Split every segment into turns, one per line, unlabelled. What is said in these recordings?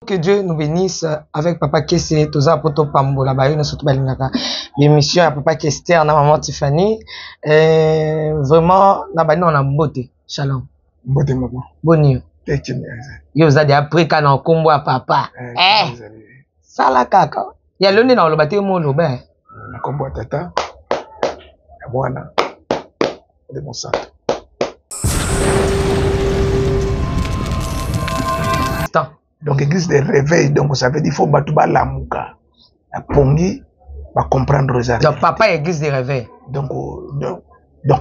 Que Dieu nous bénisse avec Papa Kese, toza po topambola ba yo nyonso to balingaka l'émission ya Papa Kester na Maman Tiffany. Vraiment na bandi na mbote. Shalom.
Mbote maman.
Boni yo. Yo oza deja près ka na kombo ya papa. Sala kaka. Ya lelo nde na oloba te mo oloba.
Na kombo ya tata, ya mwana, de mosantu. Donc église de réveil, donc ça veut dire faut bato balamuka na pongi ba comprendre eza.
Donc papa église de réveil.
Donc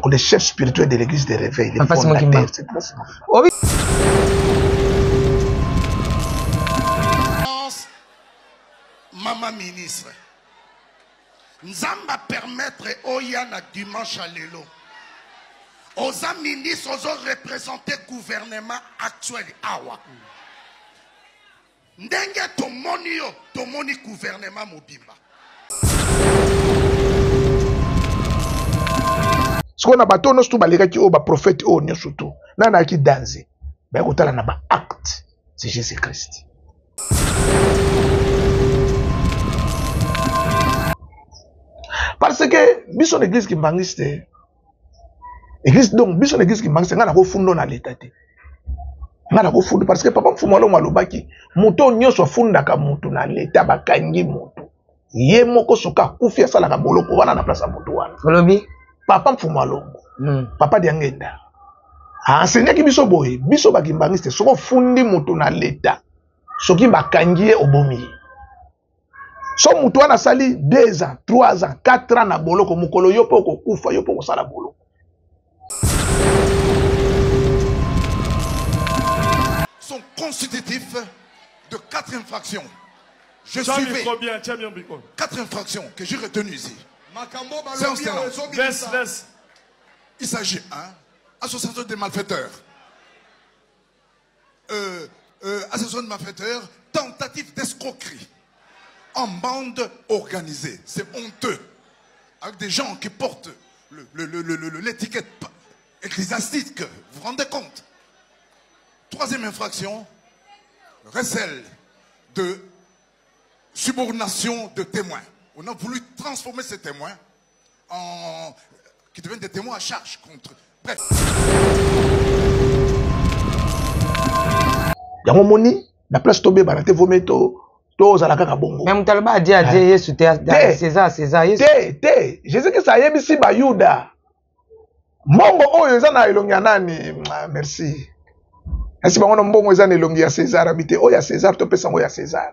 le chef spirituel de l'église de réveil, le
Papa Simon
fondateur,
Kimbangu.
c'est Papa Simon.
Obi.
Maman ministre, Nzambe a permettre oya na dimanche à lelo. Oza ministre, ozo représenter gouvernement actuel awa. Ndenge tomoni yo, tomoni gouvernement mobimba.
Sikoyo na bato nyonso tu balekaki oyo baprofete oyo nyonso tu nani ayaki danze baye kotala na baacte, c'est Jésus Christ. Parce que biso na église kimbangiste, église donc biso na église kimbangiste, ngai nakofundo na leta te, ngai nakofundo parce que papa Mfumu Alongo alobaki moto nyonso afundaka moto na leta bakangi moto ye moko soki akufi asalaka boloko wana na place ya moto wana.
Olobi?
Papa Mfumu Alongo, papa Diangenda aenseignaki biso boye, biso bakimbangiste soki ofundi moto na leta soki bakangi ye obomi ye. So moto wana asali 2 ans, 3 ans, 4 ans na boloko, mokolo yo mpe okokufa, yo mpe okosala boloko.
Sont constitutifs de 4 infractions. Je
Tiens
suivais
micro bien, tiens bien micro.
4 infractions que j'ai retenues ici.
Makambo balobi
Séance tenante.
oyo
Laisse,
ezobimisa.
laisse.
Il s'agit, hein, association des malfaiteurs. Association de malfaiteurs, tentative d'escroquerie en bande organisée. C'est honteux. Avec des gens qui portent l'étiquette ecclésiastique. Vous vous rendez compte? Troisième infraction, recel de subornation de témoins. On a voulu transformer ces témoins en, qui deviennent des témoins à charge contre. Bref.
Yango moni, na place tobe bana te vome to, to ozala kaka bongo.
Mais moto aloba adie, adie,
Eh.
Yesu te, adie,
Te.
César, César, Yesu.
Te, te. Jésus Christ ayebisi ba Yuda. Mbongo oyo eza na elongi ya nani? Ah, merci. Asi bango na mbongo eza na elongi ya César, abi te, oyo ya César, topesa yango ya César.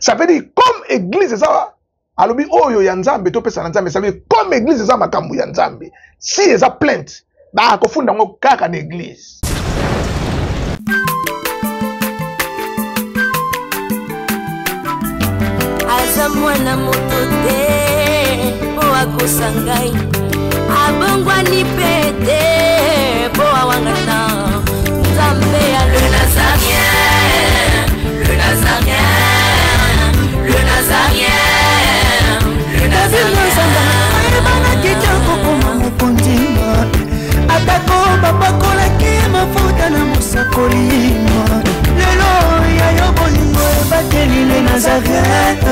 Ça veut dire, comme église eza, alobi oyo ya Nzambe, topesa na Nzambe. Ça veut dire, comme église eza makambo ya Nzambe, si eza plainte, ba kofunda yango kaka na église.
Aza mwana moto te, po akosa ngai. Abongwani pe te, po awangana. Nzambe ya le Nazarien, le Nazarien, le Nazarien, le Nazarien.
Ayebanaki te kokoma mokonzi, atako bapakolaki mafuta na mosakoli. Lelo ya yo bolingo ebateli le Nazareth.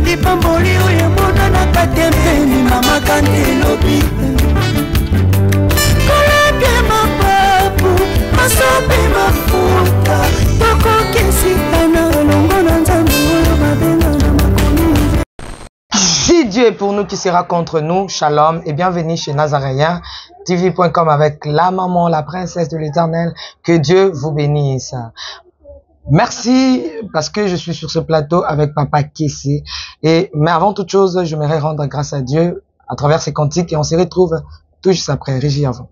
Lipamboli oyo emonanaka te mpe mama kante elobi. Kolapia mapapu, masope mafuta, tokokesika na elongo na Nzambe oyo babenga na makomi.
Si Dieu est pour nous, qui sera contre nous? Shalom et bienvenue chez Nazaréen T V point com avec la maman, la princesse de l'éternel. Que Dieu vous bénisse. Merci parce que je suis sur ce plateau avec Papa Kessé. Mais avant toute chose, j'aimerais rendre grâce à Dieu à travers ces cantiques et on se retrouve tout juste après. Régie avant.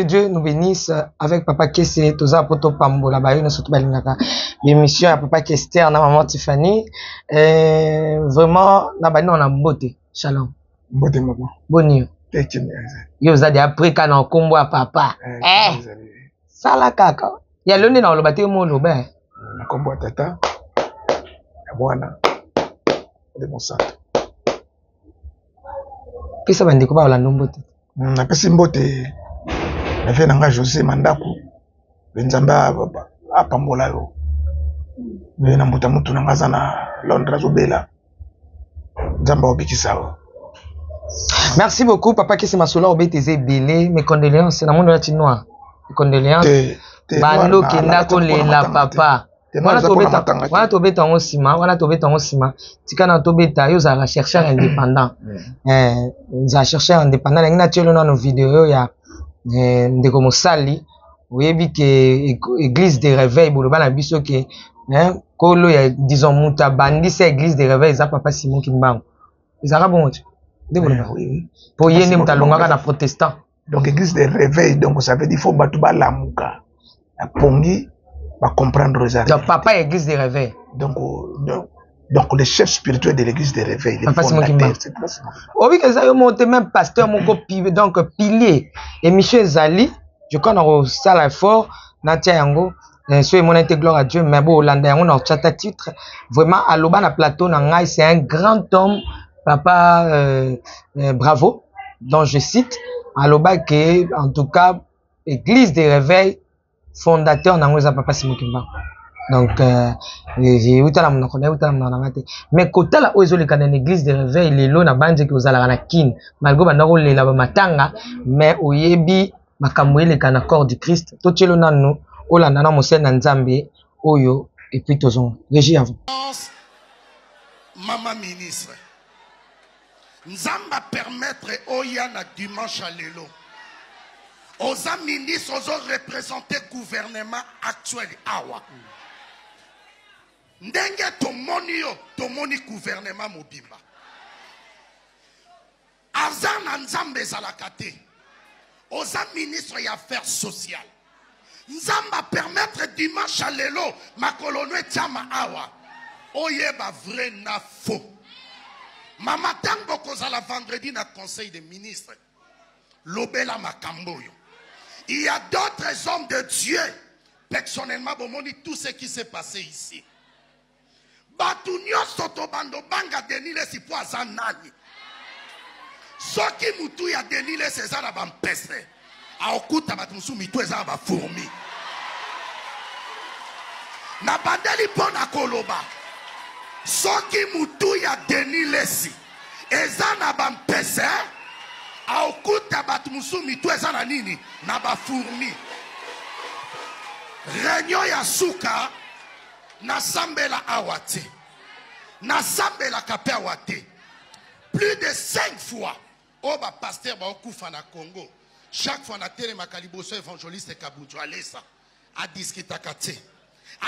Que Dieu nous bénisse avec Papa Kese, toza poto pambola ba yo surtout balingaka l'émission ya Papa Kester na maman Tiffany. Vraiment na bani on a mbote. Shalom.
Mbote maman.
Boni yo. Yo oza de après kana kombo ya papa. Eh. Sala kaka. Ya londe na oloba te mo oloba. Eh.
Na kombo ya tata ya mwana de mosantu.
Pesa bandeko baolanda mbote.
Napesi mbote na vie na nga José Mandaku mpe Nzambe apambola yo. Mpe na mbuta mutu na nga aza na Londres azobela, Nzambe akobikisa yo.
Merci beaucoup papa Kese Masolo obete eza ebele. Mes condoléances na monde olati noir. Mes condoléances. Bando kenda kolela papa. Wana tobeta yango nsima, wana tobeta yango nsima. Tika na tobeta yo ozalaka chercheur indépendant. Ozala chercheur indépendant. Nangi natielo nano video ya ndeko mosali. Oyebi ke église de réveil boloba na biso ke kolo ya disons moto abandisa église de réveil eza papa Simon Kimbangu. Ezalaka bongo te nde boloba po ye nde moto alongaka na protestant.
Donc église de réveil, donc ça veut dire faut bato balamuka na pongi ba comprendre eza.
Donc papa église de réveil.
Donc le chef spirituel de l'église de réveil, le
Papa Simon
fondateur,
Kimbangu.
c'est pas Simon.
Obi que ça yo monte même pasteur moko donc pilier émission ezali, je crois na kosala effort na tia yango. So emona ete gloire à Dieu, mais bo olanda yango na tchata titre vraiment aloba na plateau na ngai, c'est un grand homme papa, bravo, dont je cite aloba que en tout cas église de réveil fondateur nango eza papa Simon Kimbangu. Donc euta na monoko na euta na monoko na ngai te, mais kotala oyo ezoleka na église de réveil lelo na banzeki ozalaka na Kin malgré banda kolela ba matanga, mais oyebi makambo eleka na corps du Christ. Totielo nanu olanda na mosali na Nzambe oyo et puis tozonga. Régie à vous.
Maman ministre, Nzamba permettre oya na dimanche à lelo. Oza ministre, ozo représenter gouvernement actuel awa. Ndenge tomoni yo, tomoni gouvernement mobimba. Hasard na Nzambe ezalaka te. Oza ministre ya affaires sociales. Nzambe a permettre dimanche à lelo makolo no etiama awa. Oyeba vrai na faux. Mama tango kozala vendredi na conseil des ministres. Lobela makambo yo. Il y a d'autres hommes de Dieu. Personnellement, bomoni tout ce qui s'est passé ici. Batu nyonso tobando banga Denis Lessi po aza nani? Soki mutu ya Denis Lessi eza na ba mpese, aokuta bato mosusu mitu eza na ba fourmi. Na bandeli mpo na koloba, soki mutu ya Denis Lessi eza na ba mpese, aokuta bato mosusu mitu eza na nini? Na ba fourmi. Réunion ya suka nasambela awa te, nasambelaka pe awa te. Plus de 5 fois oyo ba pasteur baokufa na Congo, chaque fois natelemaka liboso évangéliste Kabundu Alesa adiskitaka te,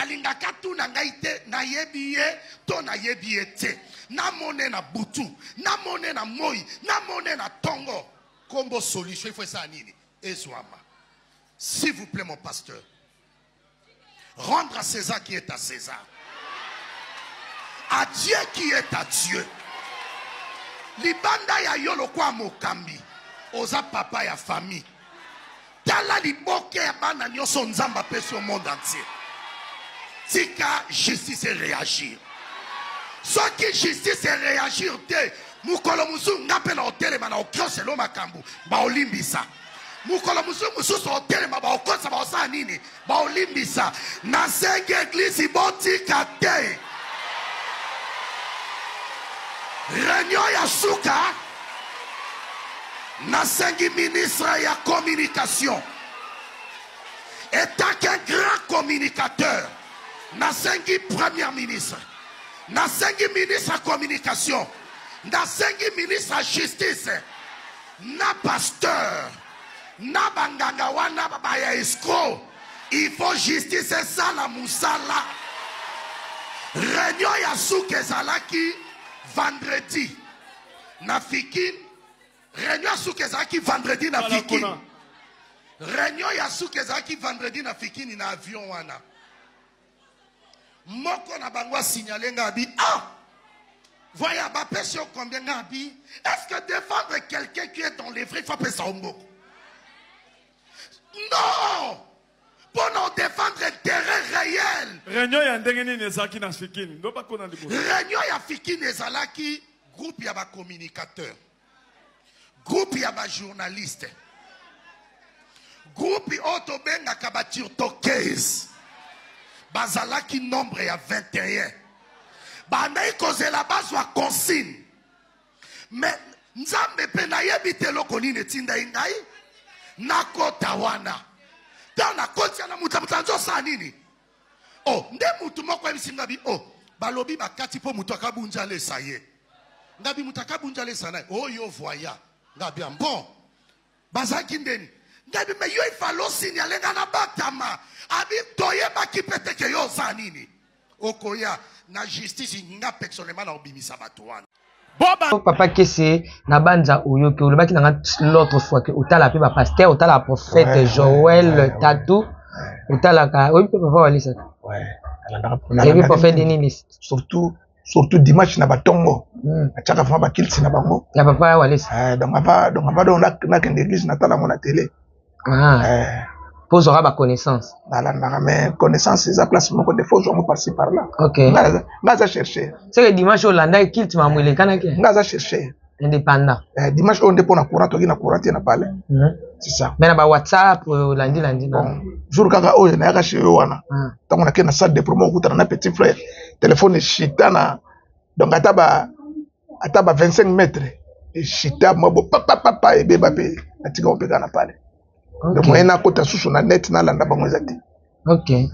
alingaka tuna ngai te nayebi ye to nayebi ye te, namone na butu, namone na moi, namone na tongo. Kombo solution il faut esa nini ezwama. S'il vous plaît mon pasteur, rendre à César qui est à César, à Dieu qui est à Dieu. Libanda ya yo lokwa mokambi, oza papa ya famille. Tala liboke ya bana nyonso Nzambe apesi au monde entier. Tika justice réagir. Soki justice réagir te, mokolo mosusu nga mpe na otelema na okioselo makambo baolimbisa. Mokolo mosusu mosusu otelema baokosa baosala nini baolimbisa. Nasengi eglise botika te. Réunion ya suka, nasengi ministre ya communication étant qu'un grand communicateur, nasengi premier ministre, nasengi ministre ya communication, nasengi ministre ya justice, na pasteur, na banganga wana ba ya escroc, il faut justice esala musala. Réunion ya suka ezalaki vendredi na Fikin. Réunion ya suka ezalaki vendredi na Fikin. Réunion ya suka ezalaki vendredi na Fikini na avion wana. Moko na bango asignale nga abi ah voya bapesi yo combien nga abi est-ce que défendre quelqu'un qui est dans les vrais faut apesa yo mboko? Non! Mpo na odefendre intérêt réel.
Réunion ya ndenge nini ezalaki na Fikini? Ndo bakona liboso.
Réunion ya Fikini ezalaki groupe ya bacommunicateur, groupe ya bajournaliste, groupe oyo tobengaka baturtokese, bazalaki nombre ya 21. Bandaki kozela bazwa consigne. Mais Nzambe mpe nayebi te eloko nini etindai ngai nakota wana. Ntango nakoti wana, moto moto azosala nini? Oh, nde moto moko ayebisi ngai bi, oh, balobi bakati mpo moto akabunja alesa ye. Ngai bi moto akabunja alesa naye. Oh, yo voya. Ngai bi, bon. Bazalaki ndeni. Ngai bi, mais yo ifalo signale ngai na batama. Abi toyebaki mpe te ke yo oza nini. Okoya na justice nga personnellement na obimisa bato wana.
Papa Kese na banza oyoki olobaki na nga l'autre fois que otala pe ba pasteur otala prophète ouais, Joël ouais, ouais, Tatou ouais. Otalaka oyebi pe papa Walisa
ouais
oyebi prophète Denis Lisi
surtout surtout dimanche na batongo atiaka vraiment bakilti na bango
ya papa Walisa
eh, donc ava donc ava donc nakende église natala yango na télé.
Ah. Eh. Po ozwaka ba connaissance.
Nalandaka mais connaissance eza place moko te, faut ozwa yango par-ci par-là.
OK.
Nga aza chercheur.
C'est que dimanche olandaki culte makambo elekanaki.
Nga aza chercheur.
Indépendant.
Eh, dimanche oyo nde mpo na courant toki na courant te na palais. C'est ça.
Mais na ba WhatsApp olandi landi na.
Bon, jour kaka oyo nayaka chez yo wana. Ntango nake na salle de promo okutana na petit frère, téléphone echita na donc ata ba 25 mètres echita mwa bo papa papa ebeba mpe natika ngo mpe kaka na palais. Donc moyen nakota susu na net nalanda bango eza te.
Ok.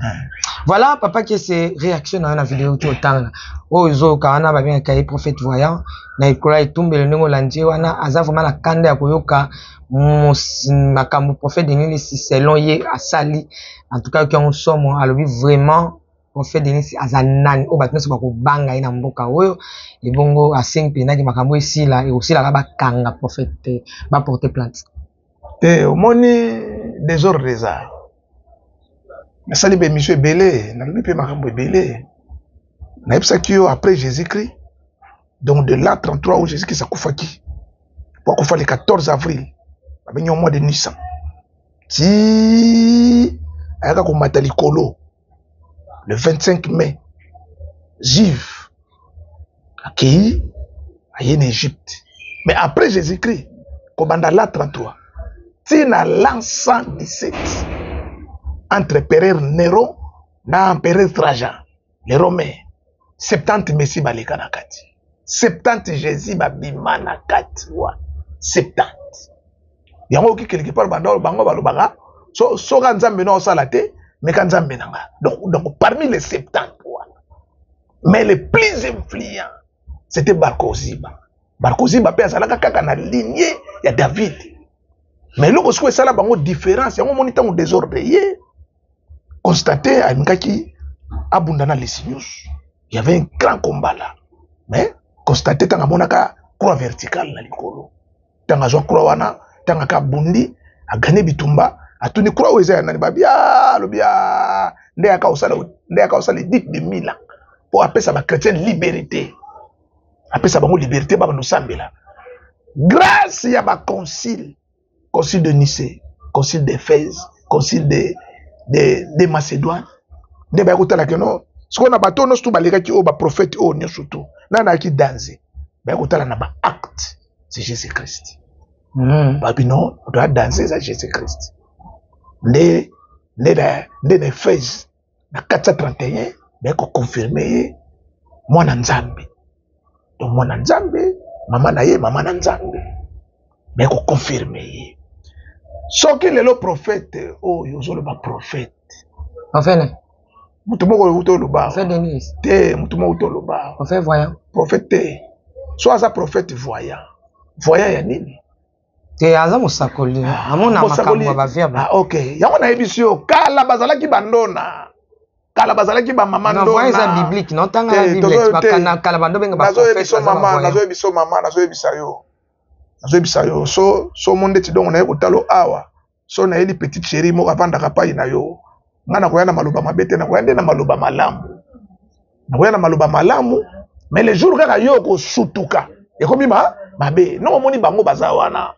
Voilà, papa Kese, réaction na na vidéo tu otanga. Oyo ezoyoka wana babengaka ye prophète voyant na ekola etumbelo ndenge olandi ye wana aza vraiment na kanda ya koyoka makambo prophète Denis Lessie selon ye asali. En tout cas yoki yango somo alobi vraiment prophète Denis aza nani oyo bato nyonso bakobanga ye na mboka oyo ebongo asengi mpendaki makambo esila ekosilaka bakanga prophète te baporte plainte.
Te omoni désordre eza nasali ba émission ebele nalobi mpe makambo ebele nayebisaki yo après Jésus-Christ donc de l'an 33 où Jésus-Christ akufaki po akufa le 14 avril babengi mois de Nisan ti ayaka komata likolo le 25 mai juive akei aye na Égypte mais après Jésus-Christ kobanda l'an 33 ti na l'an 117 entre empereur Néron na empereur Trajan les Romains 70 messie baleka na kati 70 Jésus babima na kati wa 70 yango oki quelque part banda bango balobaka so soka nzambe na osala te meka nzambe na nga donc parmi les 70 wana mais le plus influent c'était Bar Koziba. Bar Koziba pe azalaka kaka na lignée ya David mais eloko sikoyo esala bango différence yango omoni ntango désordre ye Constantin alingaki abunda na Licinius il y avait un grand combat là mais Constantin ntango amonaka croix verticale na likolo ntango azwa croix wana ntango aka abundi agane bitumba atuni croix oyo eza ya nani babi alobi nde yaka osala nde yaka osala édit de Milan mpo apesa ba chrétien liberté apesa bango liberté babanda osambela grâce ya ba concile concile de Nicée concile d'Éphèse concile de Macédoine nde baya kotala keno sikoyo na bato nyonso tu balekaki oyo baprofete oyo nyonso tu nani ayaki danze baya kotala na ba acte c'est Jésus Christ. Babi non moto adanse eza Jésus Christ nde nde na nde na Éphèse na 431 baye koconfirme ye mwana Nzambe donc mwana Nzambe mama na ye mama na Nzambe baye koconfirme ye soki lelo prophète oyo ozoloba prophète
Prophète
moto moko oyo uta oloba
Prophète Denis
te moto moko uta oloba
Prophète voyant
prophète te so aza prophète voyant voyant ya nini
te aza mosakoli amona makambo ya baverbe.
Ah, ok yango nayebisi yo kala bazalaki bandona kala bazalaki bamama
ndona eza biblique non tanga na bible bakana kala bando benga ba
prophète mama nazoyebisa mama nazoyebisa yo so so mo ndeti dongo naye kotalo awa. So nayeli petite chérie moko avandaka pai na yo, ngai nakoya na maloba mabe te, nakoya nde na maloba malamu, nakoya na maloba malamu. Mais le jour kaka yo okosutuka, ekomi ma mabe. Non, omoni bango baza wana.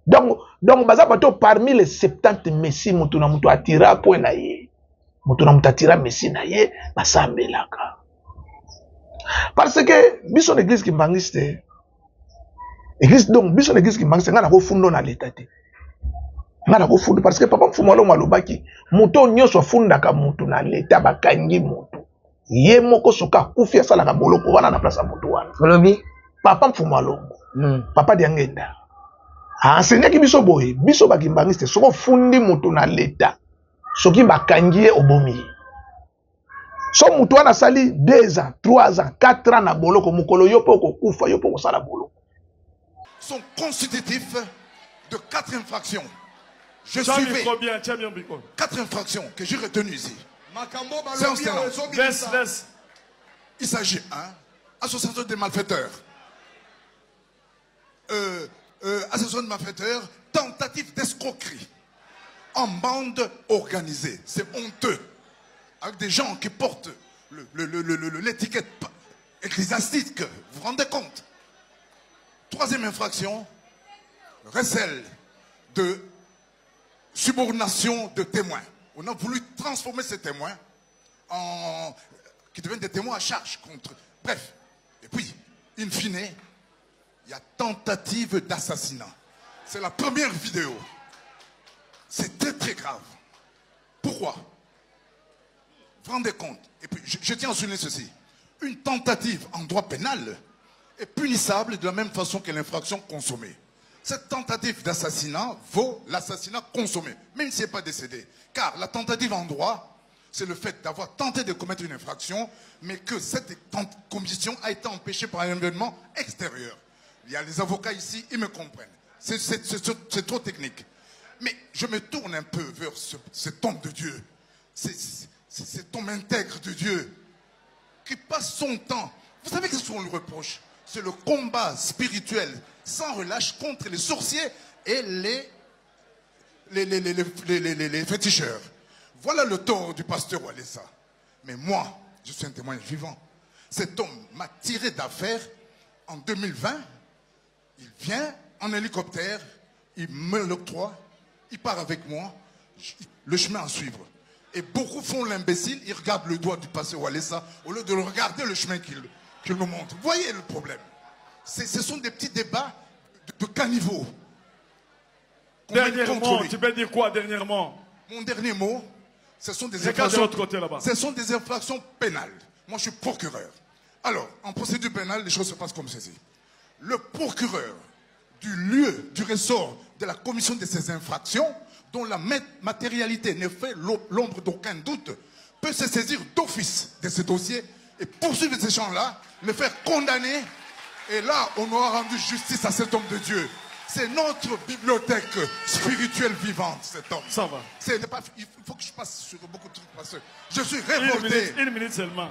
Donc baza bato parmi les 70 messi, moto na moto atira point na ye, moto na moto atira messi na ye, basambelaka. Parce que biso na église kimbangiste, église, donc biso na église kimbangiste, ngai nakofundo na leta te, ngai nakofunda parce que papa Mfumu Alongo alobaki moto nyonso afundaka moto na leta, bakangi moto ye moko, soki akufi asalaka boloko wana na place ya moto wana.
Olobi
papa Mfumu Alongo, papa Diangenda aenseignaki biso boye, biso bakimbangiste, soki ofundi moto na leta, soki bakangi ye, obomi ye. So moto wana asali 2 ans, 3 ans, 4 ans na boloko, mokolo yo mpe okokufa, yo mpe okosala boloko.
Sont constitutifs de 4 infractions. Je
Tiens
suivais
micro bien, tiens bien micro.
4 infractions que j'ai retenues ici.
Makambo
Séance
balobi
tenante.
Laisse, laisse.
Il s'agit, 1, association des malfaiteurs. Association de malfaiteurs, tentative d'escroquerie en bande organisée. C'est honteux. Avec des gens qui portent l'étiquette ecclésiastique. Vous vous rendez compte? Troisième infraction, recel de subornation de témoins. On a voulu transformer ces témoins en, qui deviennent des témoins à charge contre. Bref. Et puis, in fine, il y a tentative d'assassinat. C'est la première vidéo. C'est très, très grave. Pourquoi? Vous vous rendez compte? Et puis, je tiens à souligner ceci. Une tentative en droit pénal est punissable de la même façon que l'infraction consommée. Cette tentative d'assassinat vaut l'assassinat consommé, même s'il n'est pas décédé. Car la tentative en droit, c'est le fait d'avoir tenté de commettre une infraction, mais que cette commission a été empêchée par un événement extérieur. Il y a les avocats ici, ils me comprennent. C'est trop technique. Mais je me tourne un peu vers cet homme de Dieu, cet homme intègre de Dieu, qui passe son temps. Vous savez ce qu'on lui reproche? C'est le combat spirituel sans relâche contre les sorciers et les féticheurs. Voilà le tort du pasteur Walesa. Mais moi, je suis un témoin vivant. Cet homme m'a tiré d'affaire en 2020. Il vient en hélicoptère, il me l'octroie, il part avec moi, le chemin à suivre. Et beaucoup font l'imbécile, ils regardent le doigt du pasteur Walesa au lieu de regarder le chemin qu'il nous montre. Vous voyez le problème? Ce sont des petits débats de caniveau. Qu'on mène
Dernièrement,
contre lui.
tu peux dire quoi dernièrement?
Mon dernier mot, ce sont des
Regarde de
infractions
l'autre côté là-bas.
Ce sont des infractions pénales. Moi, je suis procureur. Alors, en procédure pénale, les choses se passent comme ceci. Le procureur du lieu, du ressort de la commission de ces infractions, dont la matérialité ne fait l'ombre d'aucun doute, peut se saisir d'office de ce dossier et poursuivre ces gens-là, les faire condamner. Et là, on aura rendu justice à cet homme de Dieu. C'est notre bibliothèque spirituelle vivante, cet homme.
Ça va.
C'est pas, il faut que je passe sur beaucoup de trucs parce que je suis
Une
révolté.
minute, une minute seulement.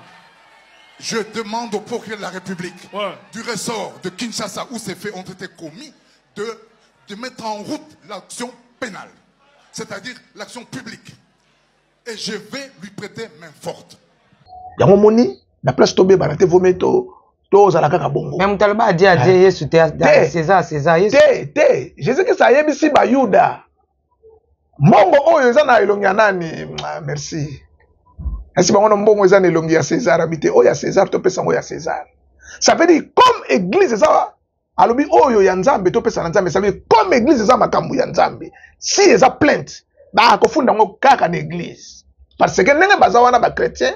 Je demande au procureur de la République, du ressort de Kinshasa où ces faits ont été commis, de mettre en route l'action pénale, c'est-à-dire l'action publique. Et je vais lui prêter main forte.
Yango moni, la place tombée, bah, te vomé to, to ozala kaka bongo.
Mais moto aloba adi adi Yesu te, adi,
Te.
César, César, Yesu.
Te, te. Jésus-Christ ayebisi ba Yuda. Mbongo oyo eza na elongi ya nani? Ah, merci. Esi bango na mbongo eza na elongi ya César, abi te, oyo ya César, topesa yango ya César. Ça veut dire, comme église eza, alobi oyo ya Nzambe, topesa na Nzambe. Ça veut dire, comme église eza makambo ya Nzambe, si eza plainte, ba kofunda yango kaka na église. Parce que ndenge baza wana ba chrétien,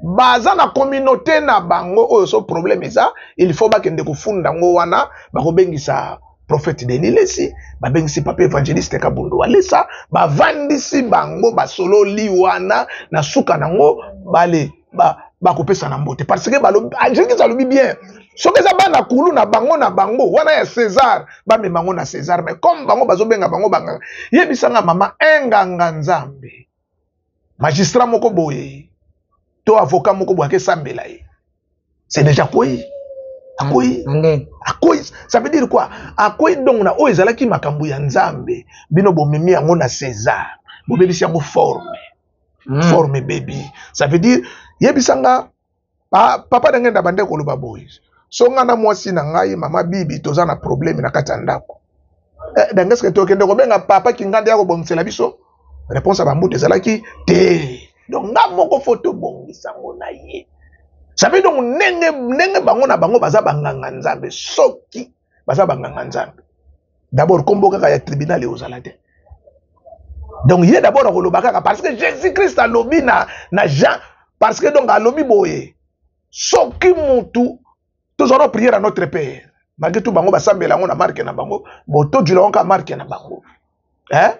baza na communauté na bango oyo so problème eza, il faut bakende kofunda yango wana, bakobengisa prophète Denis Lessie, babengisi papa évangéliste Kabundo Walesa, bavandisi bango basololi wana na suka nango bale bakopesa na mbote. Parce que balobi, ah, Jésus alobi bien, soki eza bana kulu na bango na bango wana ya César, bamema bango na César, mais comme bango bazobenga bango banganga, yebisanga mama enganga Nzambe, magistrat moko boye to avocat moko boye akesambela ye, c'est déjà kwei. Akwei. Akwei, ça veut dire quoi? Akwei donc na oyo ezalaki makambo ya Nzambe, bino bomemi yango na César, bobebisi yango forme. Forme ebebi. Ça veut dire, yebisa nga, papa ndenge nda bande koloba boye. So nga na mwasi na ngai, mama Bibi, toza na problème na kati ya ndako. Ndenge est-ce que tokende kobenga papa Kingandi ya kobongisela biso? Réponse ya bambuta ezalaki te. Donc nga moko faut tobongisa ngo na ye. Ça veut donc ndenge, ndenge bango na bango baza banganga Nzambe, soki baza banganga Nzambe. D'abord kombo kaka ya tribunal eozala te. Donc ye d'abord akoloba kaka parce que Jésus-Christ alobi na Jean, parce que donc alobi boye soki mutu tozala na prière à notre père, malgré tout bango basambela yango na marque na bango, bo tozwila yango kaka marque na bango. Hein?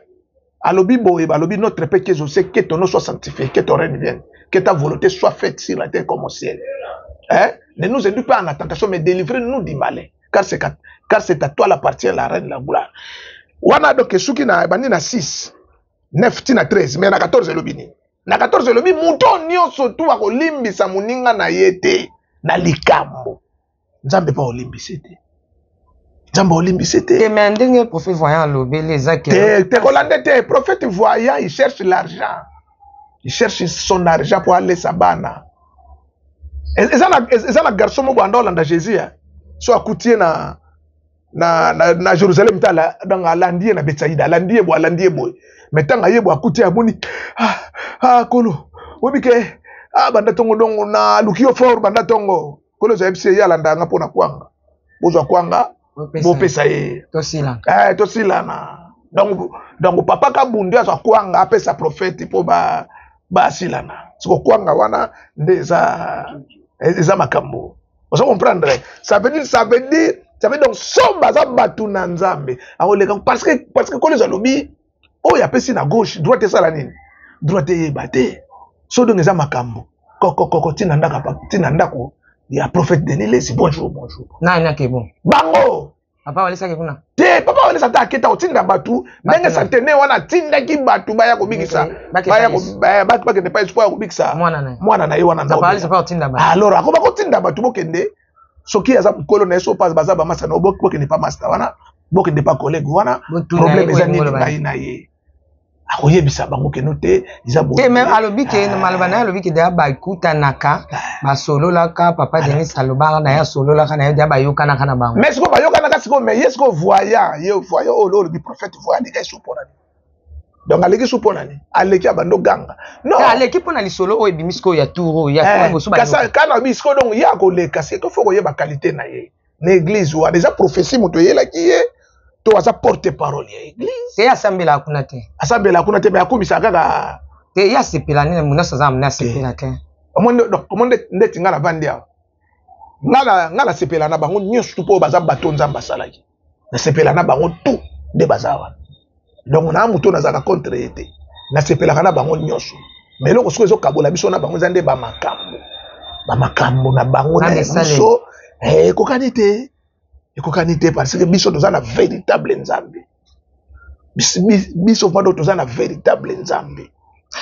Alobi boye, balobi notre père qui est au ciel, que ton nom soit sanctifié, que ton règne vienne, que ta volonté soit faite sur la terre comme au ciel. Hein? Ne nous induis pas en tentation, mais délivre-nous du malin, car c'est à toi l'appartient la reine, la gloire. Wana donc soki na bandi na 6, 9 ti na 13, mais na 14 elobi nini? Na 14 elobi moto nyonso tu akolimbisa moninga na ye te na likambo. Nzambe pa olimbisi te. Nzambe olimbisi te.
Te, mais ndenge prophète voyant alobeli eza ke
Te, te kolanda te, prophète voyant, il cherche l'argent. Il cherche son argent pour aller sa bana. Eza na garçon moko anda olanda Jésus, hein. So akuti ye na Jérusalem tala, donc alandi ye na Bethsaïda, alandi ye bo, alandi ye boye. Mais tanga ye bo akuti ye amoni, ah, kolo, oyebi ke, ah, banda tongo dongo na luki yo fort banda tongo. Kolo ezali biso ye alanda nga pona kwanga. Bozwa kwanga, bopesa ye.
Tosila.
Tosilana. Donc papa Kabundu azwa kwanga apesa prophète po ba silana. Siko kwanga wana nde eza makambo. Ozo comprendre? Ça veut dire, ça veut dire, ça veut dire donc somba za batu na Nzambe. Akoleka parce que kolo ezalobi oyo apesi na gauche, droite esala nini? Droite eyeba te. So donc eza makambo. Koko, koko, tina ndaka pa, tina ndako ya prophète Denis Lessie. Bonjour, bonjour.
Na, na ke bon.
Bango.
Papa Walesa ke kuna.
Te, papa Walesa ta aketa otinda batu,
Batu
ndenge
na.
centenaire wana atindaki batu baya kobikisa.
Ndenge, baketa
Baya ko,
Yesu.
baya, batu bakende pa Yesu po ya kobikisa.
Mwana na ye.
Mwana na ye wana
Papa
ndobi.
Walesa pa otinda batu.
Alors, akoba kotinda batu bokende. Soki aza mokolo na ye, so pa baza ba masta na ye, bokende pa masta wana, bokende pa collègue wana.
Botuna ye
Problème eza
boye
nini
ngolo ba.
ngai na ye. Akoyebisa bango keno te, eza boye.
Te, mais alobi ke, maloba na ye alobi ke deya bakutanaka, basololaka, papa Denis alobaka na ye, asololaka na ye, deya bayokanaka na bango.
Mais sikoyo bayokanaka sikoyo, mais ye sikoyo voyant, ye voyant oyo olobi prophète voyant, aleki ye mpo na nini? Donc aleki su mpo na nini? Aleki abando ganga. Non.
Te, aleki mpo na lisolo oyo ebimi sikoyo ya tour oyo, ya tour liboso bayoka.
Kasa, kana bi sikoyo donc ye akoleka, c'est qu'il faut koyeba qualité na ye. Na église wana eza prophétie moto eyelaki ye, to aza porte-parole ya église.
Te, asambelaka kuna te.
Asambelaka kuna te, mais akumisaka kaka.
Te, ye asepela nini, moto nyonso aza na monene asepela te.
Omoni, donc, omoni ndeti nga navandi awa. Nga na, nga nasepela na bango nyonso tu mpo baza bato Nzambe asalaki. Nasepela na bango tout nde baza wana. Donc na moto nazalaka contre ye te. Nasepelaka na bango nyonso. Mais eloko soki ezokabola biso na bango eza nde ba makambo. Ba makambo na bango na
Nde
biso,
esaleli.
ekokani te. Ekokani te parce que biso toza na véritable Nzambe. Biso vraiment toza na véritable Nzambe.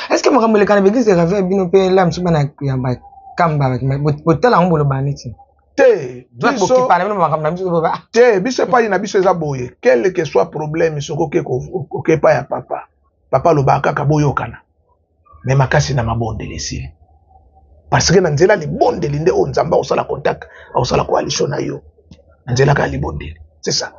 Est-ce que makambo elekana ba église de réveil bino pe la mosusu bana ya ba kamba, ba, botala yango boloba neti?
Te,
Toi,
biso
bokipa na bino makambo na biso, boba.
Te, biso epai na biso eza boye. Quel que soit problème, soki oke ko, oke epai ya papa. Papa alobaka kaka boyokana. Mais makasi na mabondeli esili. Parce que na nzela libondeli nde oyo Nzambe akosala contact, akosala coalition na yo. Na nzela kaka libondeli. C'est ça.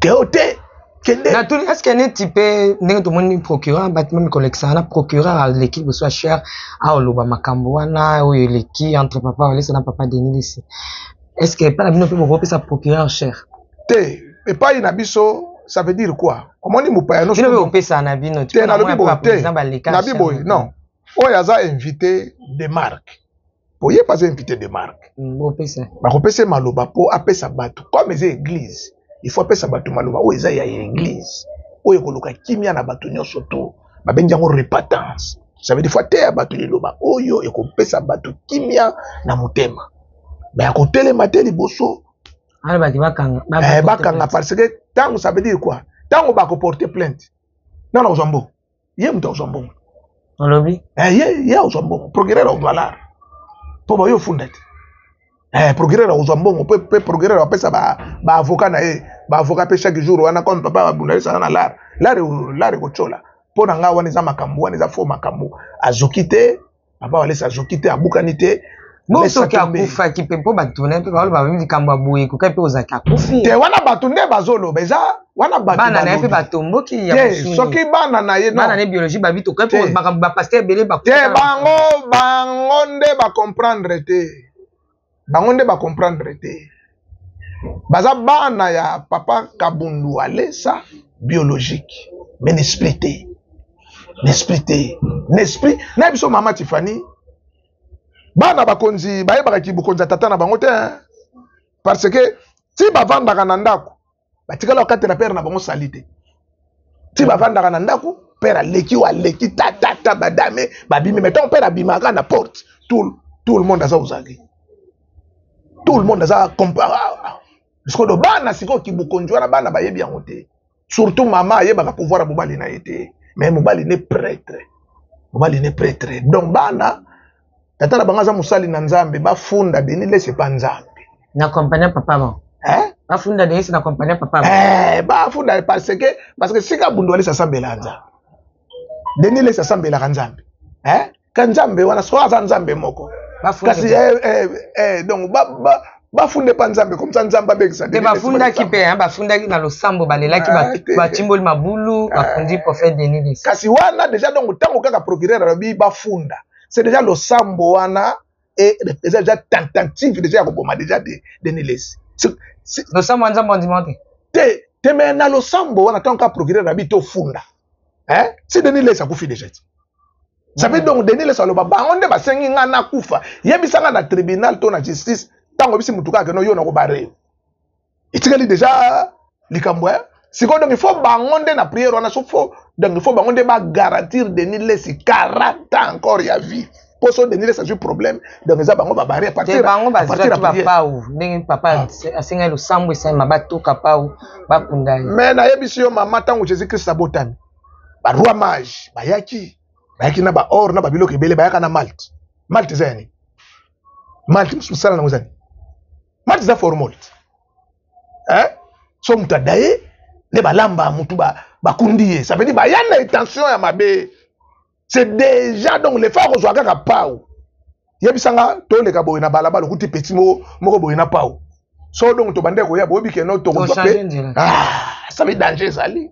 Te o te, kende.
Na tuni, est-ce que neti pe ndenge tomoni procureur, bato meme kolekisa wana, procureur aleki liboso ya cher, aoloba makambo wana oyo eleki entre papa Walesa na papa Denis Lessie. Est-ce que epai na bino pe bokopesa procureur cher?
Te, epai na biso, ça veut dire quoi? Omoni mopaya nyonso
Bino pe bopesa na bino,
Te, nalobi
mpo na
boye,
mona
te.
président baleka
Nabi
cher
boye,
na
non. Oyo aza invité de marque. Po ye aza invité de marque.
Bopesa.
Bakopesa ye maloba po apesa bato. Comme eza église, il faut apesa bato maloba oyo eza ya église. Oyo ekoluka kimia na bato nyonso to. Babengi yango repentance. Ça veut dire faut ateya bato liloba oyo ekopesa bato kimia na motema. Mais akotelema te liboso.
Wana bato bakanga, ba porter
Bakanga
plainte.
parce que tango ça veut dire quoi? Tango bako porter plainte. Non, non, ozwa mbongo. Ye moto azwa mbongo.
Olobi?
Ye azwa mbongo. Procureur azwa lar. Po ba yo funda te. Eh, procureur akozwa mbongo pe, pe procureur apesa baavocat ba na ye, baavocat pe chaque jour wana comme papa babundalisi aza na lar lar lar ekotyola mpo na ngai wana eza makambo wana eza fo makambo azoki te papa walesa azoki te abukani te.
Bon, soki akufaki mpe mpo bato na ye mpe baloba babi likambo ya boye ekoki mpe kozalaki akufi
te. Wana bato nde bazoloba eza wana bato
bana na ye mpe batomboki ya
te soki bana na ye
bana na ye biologie babi tokoki mpo makambo bapaster ebele
te bango bango nde bacomprendre te, bango nde bacomprendre te. Baza bana ya papa Kabundu Alesa biologique, mais n'esprit te, n'esprit te, n'esprit na biso. Mama Tiffany, bana bakonzi bayebaka kibokonzi ya tata na bango te, parce que ti bavandaka na ndako batikala kokatela pere na bango sali te. Ti bavandaka na ndako pere aleki oyo aleki tatata badame babimi, mais ntango pere abimaka na porte, tout le monde aza ozali, tout le monde aza sikoyo. Bana sikoyo kibokonzi wana bana bayebi yango te, surtout mama ayebaka pouvoir ya mobali na ye te, mais mobali ne prêtre, mobali ne prêtre. Donc bana tata na bango aza mosali na Nzambe, bafunda Denis Lese pa Nzambe.
Na compagnie papa bon.
Hein?
Bafunda Denis na compagnie papa
bon. Eh, bafunda parce que sika bundu alisa asambela Nzambe, Denis Lese asambelaka Nzambe, hein? Ka Nzambe wana so aza Nzambe moko kasi eh, eh, eh, donc bafunde pa Nzambe, comme ça Nzambe abekisa.
Te bafundaki mpe, bafundaki na losambo, balelaki, batimboli mabulu, bafundi prophète Denis Lesi.
Kasi wana déjà donc ntango kaka procureur alobi bafunda, c'est déjà losambo wana et eza déjà tentative déjà ya koboma déjà de Denis Lesi.
Losambo ya Nzambe andima te.
Te te, mais na losambo wana ntango kaka procureur alobi tofunda, hein, si Denis Lesi akufi déjà, ça veut donc Denis Lesi aloba bango nde basengi nga nakufa. Yebisa nga na tribunal to na justice, ntango bisi mutu kaka keno yo nakobare, etikali déjà likambo ya sikoyo. Donc il faut bango nde na prière wana so faut, donc il faut bango nde bagarantir Denis Lesi 40 ans encore ya vie, mpo so Denis Lesi azwi problème, donc eza bango babare.
Te, bango bazwaki bapau ndenge papa asengaki losambo esalema, batoka pau bakunda ye.
Mais nayebisi yo mama, ntango Jésus Christ abotami, baroi mage bayaki na baor na babiloko ebele, bayaka na malt. Malt eza ya nini? Malt mosala nango eza nini? Malt eza formol, eh? So moto adaye nde balamba motu bakundi ye, ça veut dire baya na intention ya mabe. C'est déjà donc le fa kozwa kaka pau. Yebisanga, toleka boye na balabala, okuti petit moko moko boye na pau, so donc tobande koya boyebi keno tokozwa
mpe.
Ah, ça veut danger ezali,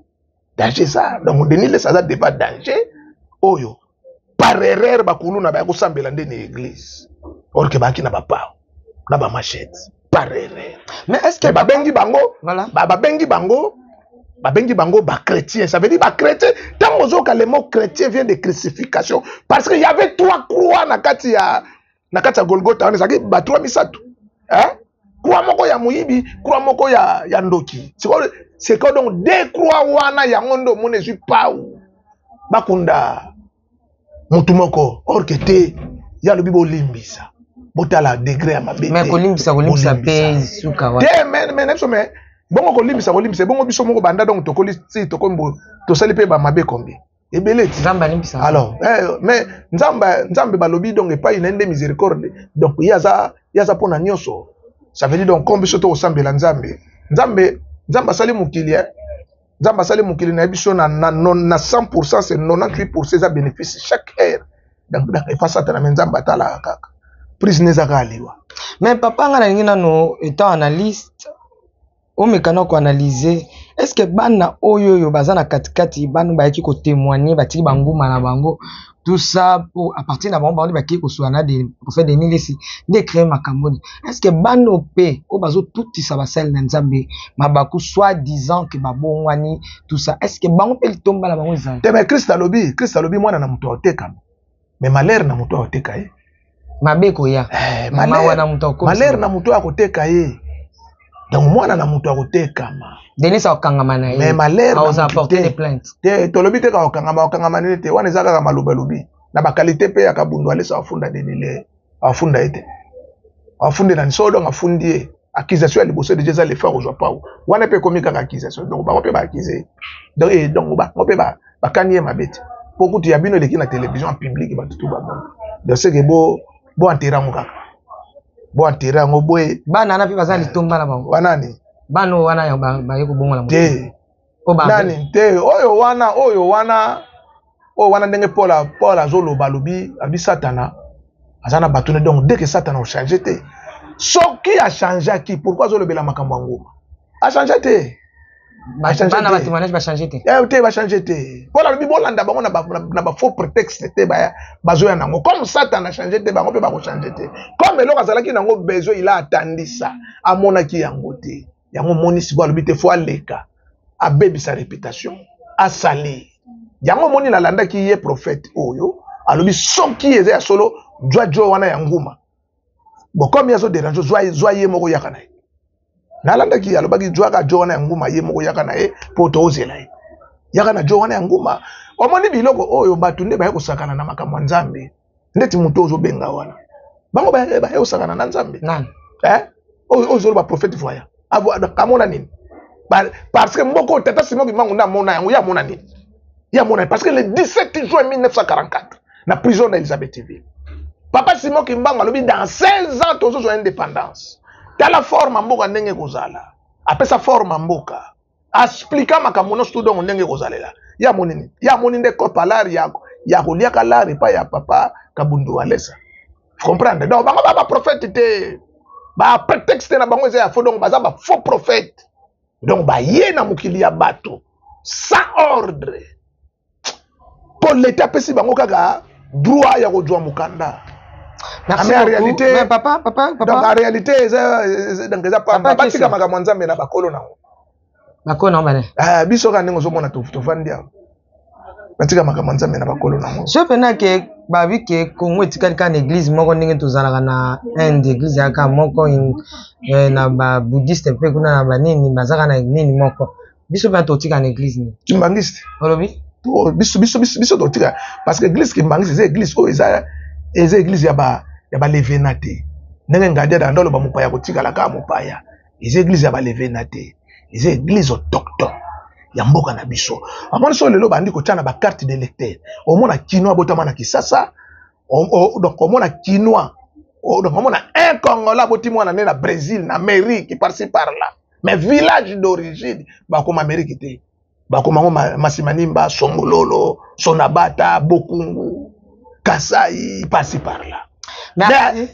danger eza. Donc Denis Lesi aza debat danger oyo par erreur bakuluna baya kosambela nde na église, or ke bayaki na bapao na bamachete par erreur.
Mais est ce que
babengi bango,
voilà.
Babengi bango bachrétien, ça veut dire bachrétien. Ntango ozoyoka le mot chrétien vient de crucifixion, parce que y avait trois croix na kati ya Golgotha wana, ezalaki batrois misato, hein? Croix moko ya moyibi, croix moko ya ndoki. Sikoyo sikoyo donc deux croix wana yango nde omoni ezwi pau bakunda motu moko, or ke te ye alobi bolimbisa, botala degré ya mabe.
Mais kolimbisa, kolimbisa mpe suka
wana te. Mais na biso, mais bongo kolimbisa, kolimbisa bongo biso moko banda donc tokoli ti tokomi, tosali mpe bamabe combien ebele ti.
Nzambe alimbisa.
Alors eh, mais Nzambe balobi donc epai na ye nde miséricorde, donc ye aza mpona nyonso. Ça veut dire donc comme biso tokosambela Nzambe, Nzambe asali mokili, eh? Nzambe asali mokili na ye biso na 100, c'est 98 eza bénéfice chaque heure. Donc epa Satana, mais Nzambe atalaka kaka prise ne eza kaka liwa.
Mais papa, nga nalingi nano étant analyste omeka na koanalyse: est ce que bana oyo baza na katikati, bana bayaki kotémoigne, batiki banguma na bango, tout ça pour à partir na bango, bango nde bakei kosola na de prophète Denis Lesi nde créé makambo nini? Est ce que bana mpe oyo bazotutisa basali na Nzambe mabaku, soit disant ke babongwani, tout ça, est ce que bango mpe litomba na bango ezali?
Te, mais Christ alobi mwana na moto aotekama, mais malheur na moto aoteka ye.
Mabe koya.
Eh,
mawa na moto.
Malheur na moto akoteka ye. Donc mwana na moto akotekama.
Denis akokangama na ye.
Mais malheur
aoza porter des plaintes.
Te, tolobi te kakokangama, akokangama nini te. Wana eza kaka maloba elobi na bakalite mpe ya Kabundu Alesa afunda Denile, afunda ye te, afunde nani? So donc afundi ye, accusation ya liboso deja eza lefa kozwa pau wana mpe ekomi kaka accusation. Donc bango mpe baaccuse ye, donc eh, donc bango mpe bakani ye mabe te, mpo kutu ya bino eleki na télévision en public, bato tu bamona. Donc seke bo enterre yango kaka. Boenterre yango boye.
Bana wana mpe baza litomba na bango.
Banani?
Bana oyo wana baye kobongola
te. Nani te, oyo wana, oyo wana, oyo wana ndenge Paul Paul azoloba, alobi abi Satana aza na bato ne. Donc dès que Satana ochange te, soki achangeaki, pourquoi azolobela makambo ya nguma? Achange te.
Bana ba témoignage bachange te.
Te, bachange te. Paul alobi bolanda bango na bafaux prétexte te, bazoya nango. Comme Satan achange te, bango mpe bakochange te. Comme eloko azalaki nango besoin, il a atandi ça, amonaki yango te. Yango omoni sikoyo alobi te, fo aleka abebisa réputation, asali yango. Omoni, nalandaki ye prophète oyo alobi soki eza ya solo, jwa jo wana ya nguma. Bon, comme ye azoderange, zwa ye moko, yaka na ye. Nalandaki, alobaki zwaka jo wana ya nguma, ye moko yaka na ye, mpo tozela ye yaka na jo wana ya nguma. Omoni biloko oyo, bato nde baye kosakana na makambo ya Nzambe. Ndeti moto ozobenga wana, bango baye kosakana na Nzambe. Eh? Oyo ozoloba prophète voyant amona nini? Parce que mboka oyo, tata Simon Kimbangu nde amona yango. Ye amona nini? Ye amona, parce que le 17 juin 1944, na prison na Elizabethville, papa Simon Kimbangu alobi: dans 16 ans tozozwa indépendance. Tala forme mboka ndenge ekozala. Apesa forme mboka, explika makambo nyonso tu. Dongo ndenge ekozalela, ye amoni nini? Ye amoni nde kopa lari ya koliaka lari epai ya papa Kabundu Walesa. Comprendre? Donc bango ba baprophète te, baprétexte na bango eza ya faux. Donc baza bafaux prophète. Donc baye na mokili ya bato sans ordre, mpo leta apesi bango kaka droit ya kozwa mokanda.
Merci.
Mais en réalité,
mais papa, papa, papa.
Donc en réalité eza, donc eza pamba. Batika makambo ya Nzambe na bakolo nango.
Bakolo nango bane.
Ah, biso kaka ndenge ozomona tovandi awa, batika makambo ya Nzambe na bakolo nango.
So mpena ke babi ke Congo etikali kaka na église moko, ndenge tozalaka na Inde, église yaka moko, na babouddhiste mpe kuna na banini bazaka na nini moko. Biso mpe totika na église nini?
Kimbangiste.
Olobi?
Biso totika, parce que église kimbangiste eza église oyo eza église ya balevena te. Ndenge ngadi adanda oloba, mopaya kotikala kaka mopaya. Eza église ya balevena te, eza église autochtone ya mboka na biso. Amoni so lelo bandi kotia na bacarte d'électeur, omona Kinois abotama na Kisasa. Donc omona Kinois, donc omona un Congolais aboti mwana nde na Brésil, na Amérique, par-ci par-là, mais village d'origine bakoma Amérique te, bakoma ngo Masimanimba, Songololo, Sonabata, Bokungu, Kasai, par-ci par-là.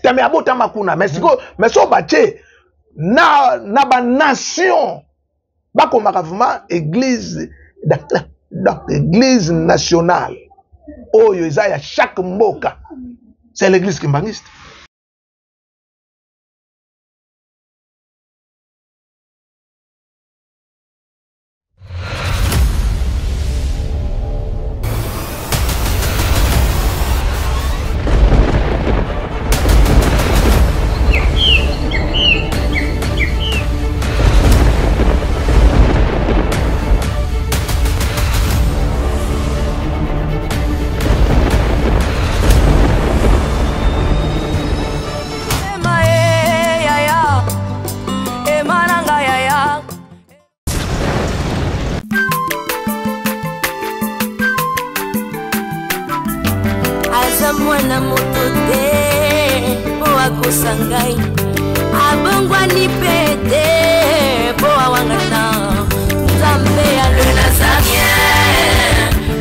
Tame abotama kuna. Mais sikoyo, mais so batie na banation, bakomaka vraiment église, donc église nationale oyo eza ya chaque mboka, c'est l'église kimbangiste.
Ema e yaya, ema nanga yaya. Aza mwana moto te mpo akosa ngai, abongwani mpe te mpo awangana Nzambe ya le Nazarien,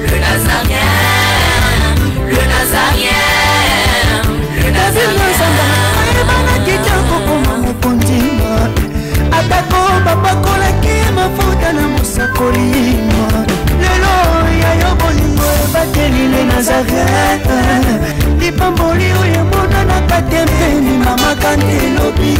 le Nazarien, le Nazarien, le
Nazamba ayebanaki te kokoma mokonzi, atako bapakolaki mafuta na mosakoli. Lelo ya yo bolingo ebateli le Nazaret, lipamboli oyo emonanaka te mpeni mama kante elobi.